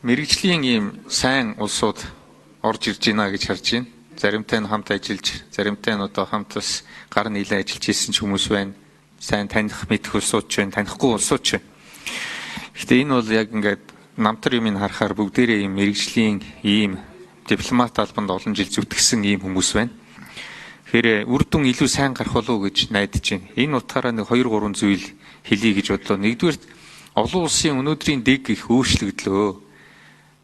мэргэжлийн ийм сайн улсууд орж ирж байна гэж харж байна. Заримтай нь хамт ажиллаж, заримтай нь одоо хамт бас гар нийлэн ажиллаж исэн ч хүмүүс байна. Сайн таних мэдэх улсууд ч байна, танихгүй улсууд ч байна. Гэхдээ энэ бол яг ингээд намтар юмыг харахаар бүгдээрээ ийм мэргэжлийн ийм дипломат албанд олон жил зүтгэсэн ийм хүмүүс байна. Тэгэхээр үр дүн илүү сайн гарах болов уу гэж найдаж байна. Энэ утгаараа нэг 2 3 зүйл хэлье гэж бодлоо. Нэгдүгээр, олон улсын өнөөдрийн дэг их өөрчлөгдлөө.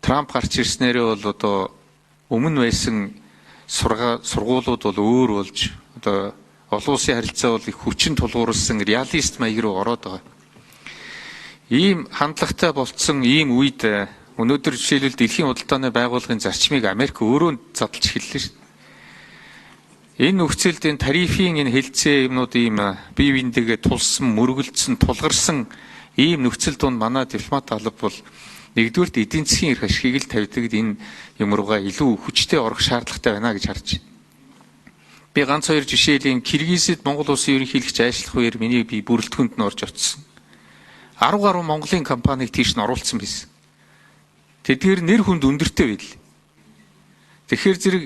Трамп гарч ирснээрээ бол одоо өмнө байсан сургуулиуд бол өөр болж, одоо олон улсын харилцаа бол их хүчин тулгуурласан реалист маяг руу ороод байгаа. Ийм хандлагатай болцсон ийм үед өнөөдөр жишээлбэл дэлхийн худалдааны байгууллагын зарчмыг Америк өөрөө задлж эхэллээ шүү дээ. Энэ нөхцөлд энэ тарифын энэ хэлцээ юмнууд ийм бие биентэйгээ тулсан, мөргөлдсөн, тулгарсан ийм нөхцөл донд манай дипломат алба бол нэгдүгээрт эдийн засгийн эрх ашигыг л тавьдаг энэ юм руугаа илүү хүчтэй орох шаардлагатай байна гэж харж байна. Би ганц хоёр жишээлийн Киргизэд Монгол улсын ерөнхийлөгч ажиллах үеэр миний би бүрэлдэхүүнд нь орж очсон. 10 гаруй Монголын компанийг тийш нь оруулсан байсан. Тэдгээр нэр хүнд өндөртэй байл. Тэгэхээр зэрэг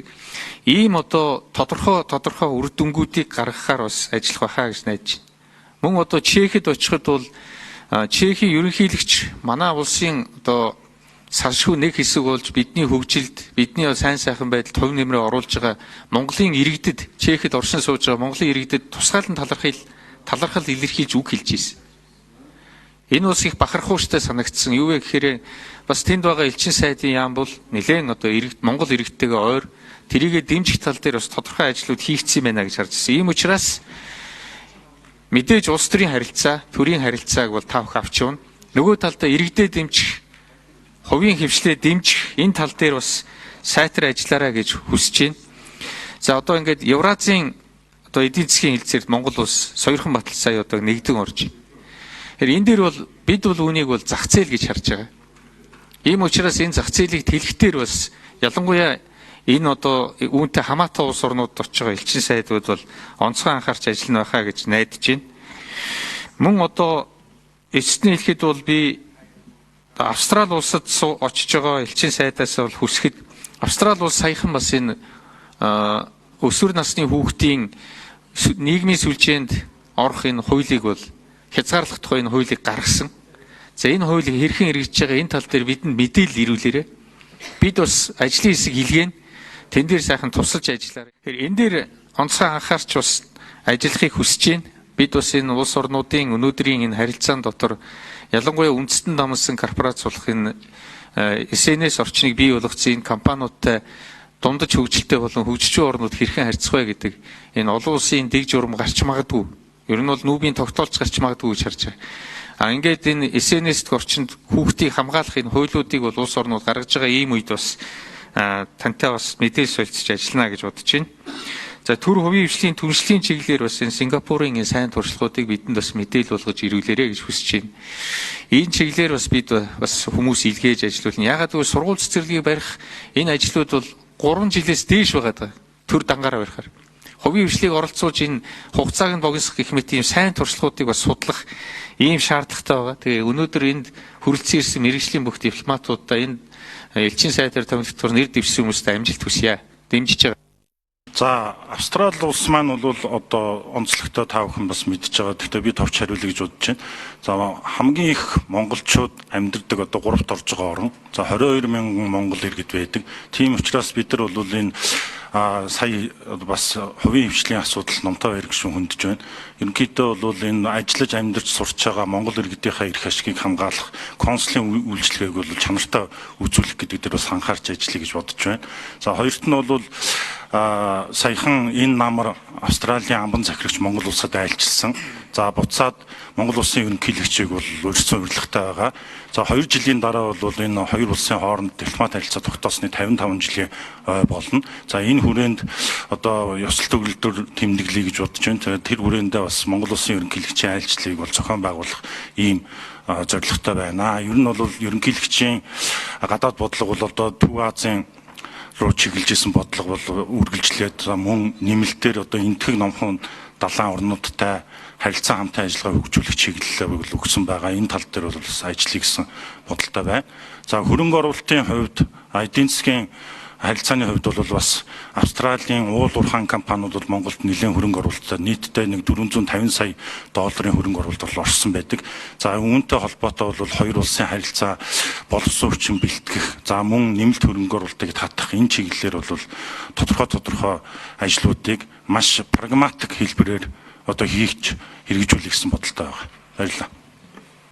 ийм одоо тодорхой үр дүнгуудыг гаргахаар бас ажиллах байхаа гэж найдаж байна. Мөн одоо Чехэд очиход бол Чехийн ерөнхийлөгч манай улсын одоо салшгүй нэг хэсэг болж бидний хөгжилд, бидний сайн сайхан байдалд хувь нэмрээ оруулж байгаа Монголын иргэдэд, Чехэд оршин сууж байгаа Монголын иргэдэд тусгаалan талархал илэрхийлж үг хэлж ирсэн. Энэ улс их бахархууштай санагдсан. Юу вэ гэхээр бас тэнд байгаа элчин сайдын яам бол нэлээд одоо иргэд Монгол иргэдтэйгээ ойр, тэрийгэ дэмжих тал дээр бас тодорхой ажлууд хийгдсэн байна гэж харж ирсэн. Ийм учраас мэдээж улс төрийн харилцаа, төрийн харилцааг бол та бүхэн авч явна. Нөгөө талдаа иргэдээ дэмжих, хувийн хэвшлээ дэмжих энэ тал дээр бас сайтар ажиллаарай гэж хүсэж байна. За, одоо ингээд Евразийн одоо эдийн засгийн хэлцээрт Монгол улс сойрхон батал сая одоо нэгдэн орж байна. Тэгэхээр энэ дээр бол бид бол үүнийг бол зах зээл гэж харж байгаа. Ийм учраас энэ зах зээлийг тэлэхтэр бас ялангуяа энэ одоо үүнтэй хамаатай улс орнууд очиж байгаа элчин сайдууд бол онцгой анхаарч ажиллана байхаа гэж найдаж байна. Мөн одоо эцэст нь хэлэхэд бол би Австрали улсад очиж байгаа элчин сайдаас бол хүсэхэд Австрали улс саяхан бас энэ өсвөр насны хүүхдийн нийгмийн сүлжээнд орох энэ хуулийг бол хязгаарлах тухай энэ хуулийг гаргасан. За, энэ хуулийг хэрхэн хэрэгжиж байгаа энэ тал дээр бидэнд мэдээлэл ирүүлээрэй. Бид бас ажлын хэсэг илгээнэ. Тэн дээр сайхан тусалж ажиллаарай. Тэгэхээр энэ дээр онцгой анхаарч бас ажиллахыг хүсэж байна. Бид бас энэ улс орнуудын өнөөдрийн энэ харилцаан дотор ялангуяа үндэстэн дамнасан корпорац болох энэ SNS орчныг бий болгоцсон энэ компаниудтай дундаж хөгжилтэй болон хөгжиж буй орнууд хэрхэн харьцах вэ гэдэг энэ олон улсын дэг журам гарч магадгүй. Ер нь бол нүүбийн тогтоолч гарч магадгүй гэж харж байгаа. А ингээд энэ SNS орчинд хүүхдийг хамгаалах энэ хуулиудыг бол улс орнууд гаргаж байгаа ийм үед бас тантай бас мэдээлэл солилцож ажиллана гэж бодож байна. За, төр хувийн хвшлийн түншлэлийн чиглэлээр бас энэ Сингапурын энэ сайн туршлагуудыг бидэнд бас мэдээлэл болгож ирүүлээрэй гэж хүсэж байна. Энэ чиглэлээр бас бид бас хүмүүс илгээж ажиллуулна. Яагаад гэвэл сургууль цэцэрлэгийг барих энэ ажлууд бол 3 жилээс дээш байгаа даа. Төр дангаараа барихаар. Хувийн хвшлийг оролцуулж энэ хугацааг нь богиносгох гэх мэт ийм сайн туршлагуудыг бас судлах ийм шаардлагатай байгаа. Тэгээ өнөөдөр энд хүрэлцэн ирсэн мэргэжлийн бүх дипломатуудаа, энэ элчин сайдаар томилогдохоор нэр дэвшсэн хүмүүстээ амжилт хүсье. Дэмжиж байгаа. За, Австрали улс маань бол одоо онцлогтой та бүхэн бас мэдж байгаа. Гэхдээ би товч хариулъя гэж бодож байна. За, хамгийн их монголчууд амьдардаг одоо гуравт орж байгаа орн. За, 22 мянган монгол иргэд байдаг. Тийм учраас бид нар бол энэ сая бас хувийн хэвшлийн асуудал номтой баяр гишүүн хөндөж байна. Ерөнхийдөө бол энэ ажиллаж амьдарч сурч байгаа монгол иргэдийнхээ эрх ашигыг хамгаалах консулын үйлчилгээг бол чанартай үзүүлэх гэдэг дээр бас анхаарч ажиллая гэж бодож байна. За, хоёрт нь бол саяхан энэ намар Австралийн амбан захирагч Монгол улсад айлчилсан. За, буцаад Монгол улсын ерөнхийлөгчийг бол урьдчилан урилгатай байгаа. За, 2 жилийн дараа бол энэ хоёр улсын хооронд дипломат харилцаа тогтоосны 55 жилийн ой болно. За, энэ хүрээнд одоо ёслол төгөлдөр тэмдэглэе гэж бодож байна. Тэгээд тэр хүрээндээ бас Монгол улсын ерөнхийлөгчийн айлчлалыг бол зохион байгуулах ийм зорилготой байна. Ер нь бол ерөнхийлөгчийн гадаад бодлого бол одоо Төв Азийн руу чиглэж исэн бодлого бол үргэлжлээд, мөн нэмэлтээр одоо Энэтхэг Номхон далайн орнуудтай харилцаа хамтын ажиллагаа хөгжүүлэх чиглэлээр өгсөн байгаа. Энэ тал дээр бол бас ажиллая гэсэн бодолтой байна. За, хөрөнгө оруулалтын хувьд, эдийн засгийн харилцааны хувьд бол бас Австралийн уул уурхайн компаниуд бол Монголд нэлээд хөрөнгө оруулалттай, нийтдээ нэг 450 сая долларын хөрөнгө оруулалт бол орсон байдаг. За, үүнтэй холбоотой бол хоёр улсын харилцаа боловсон хүчин бэлтгэх, за мөн нэмэлт хөрөнгө оруулалтыг татах энэ чиглэлээр бол тодорхой ажлуудыг маш прагматик хэлбэрээр одоо хийх хэрэгжүүлэх гэсэн бодолтой байгаа. Баярлалаа.